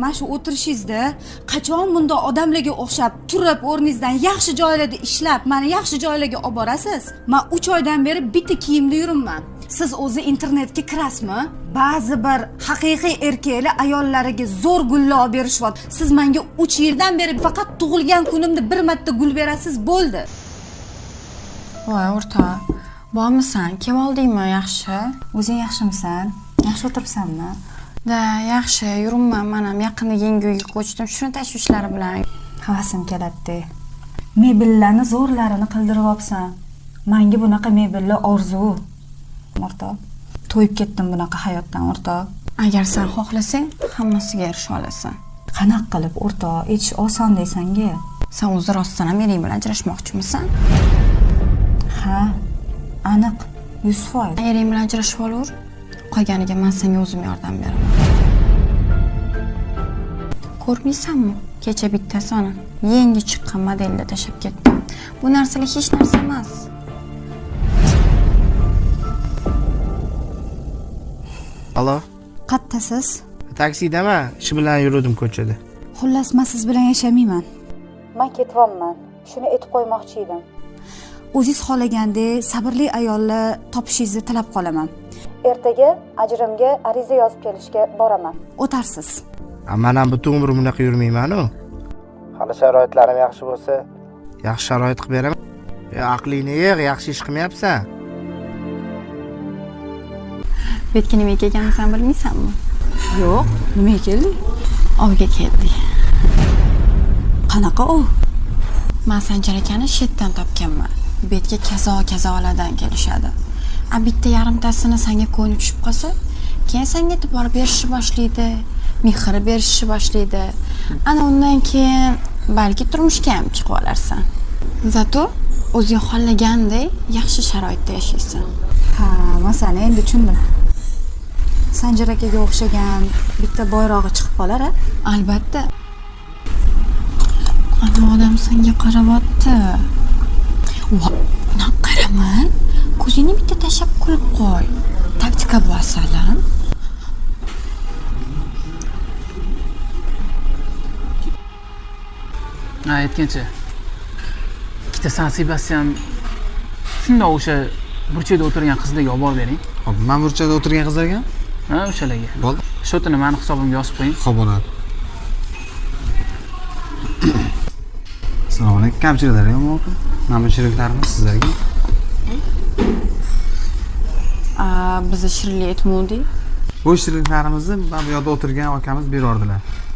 Mana shu o'tirishingizda qachon bundoq odamlarga o'xshab turib o'rningizdan yaxshi joylarda ishlab, mani yaxshi joylarga olib borasiz? Man 3 oydan beri bitta kiyimda yuribman. Siz o'zi internetga kirasizmi? Ba'zi bir haqiqiy erkaklar ayollariga zo'r gullar olib berishyapti. Siz menga 3 yildan beri faqat tug'ilgan kunimda bir marta gul berasiz, bo'ldi. Voy o'rtoq, bormisan? Kim oldingmi yaxshi? O'zing yaxshimisan? Yaxshi o'tiribsanmi? Da, yaxshi, yuribman man ham yaqinda yangi uyga ko'chdim. Shuni tashvishlari bilan. Havasim keladi. Mebellarni zo'rlarini qildirib olibsan. Menga bunaqa mebellar orzu. O'rtoq, to'yib ketdim bunaqa hayotdan, o'rtoq. Agar sen xohlasang, hammasiga erisha olasan. Qanaqa qilib, o'rtoq? Aytish oson deysanga. Sen o'zi rostdan ham ering bilan ajrashmoqchimisan? Ha, aniq, 100%. Ering bilan ajrashib olaver. Qolganiga man senga o'zim yordam beraman. Ko'rmaysanmi? Kecha bittasi ana yangi chiqqan modelda tashlab ketdi. Bu narsalar hech narsa emas. Alo, Qattasiz? taksidaman, ish bilan yuruvdim ko'chada. Xullas, man siz bilan yashamayman. Man ketyapman. Shuni aytib qo'ymoqchi edim. O'zingiz xohlagandek sabrli ayolni topishingizni tilab qolaman. Ertaga ajrimga ariza yozib kelishga boraman. O'tarsiz. Man ham butun umr bunaqa yurmayman-u. Hali sharoitlarim yaxshi bo'lsa, yaxshi sharoit qilib beraman. Aqlingni yig', yaxshi ish qilmayapsan. Bu yerga nimaga kelganimni sen bilmaysanmi? Yo'q, nimaga keldik? Ovga keldik. Qanaqa ov? Man Sanjar akani shetdan topganman. Bu yerga kazo-kazolardan kelishadi. A bitta yarimtasini senga ko'ngli tushib qolsa, keyin senga e'tibor berishni boshlaydi, mehr berishni boshlaydi. Ana undan keyin balki turmushga ham chiqib olarsan. Zato o'zing xohlagandek yaxshi sharoitda yashaysan. Ha, masalan, endi tushundim. Sanjar akaga o'xshagan bitta boyrog'i chiqib qolar, a? Albatta. Ana odam senga qarayapti. Voy, unaqa qarama. Ko'zingni bitta tashlab kulib qo'y. Taktika bu, asalim. Ha, aytgancha. Ikkita San Sebastian shundoq o'sha burchakda o'tirgan qizlarga olib borib bering. Xo'p, men burchakda o'tirgan qizlarga? Ha, o'shalarga. Bo'ldi. Shotini meni hisobimga yozib qo'ying. Xo'p, bo'ladi. Assalomu alaykum. Kamchiliklar yo'qmi opa? Mana bu shirinliklarimiz sizlarga. Biz shirinlik aytmovdik. Bu shirinliklarimizni mana bu yoqda o'tirgan akamiz berordilar.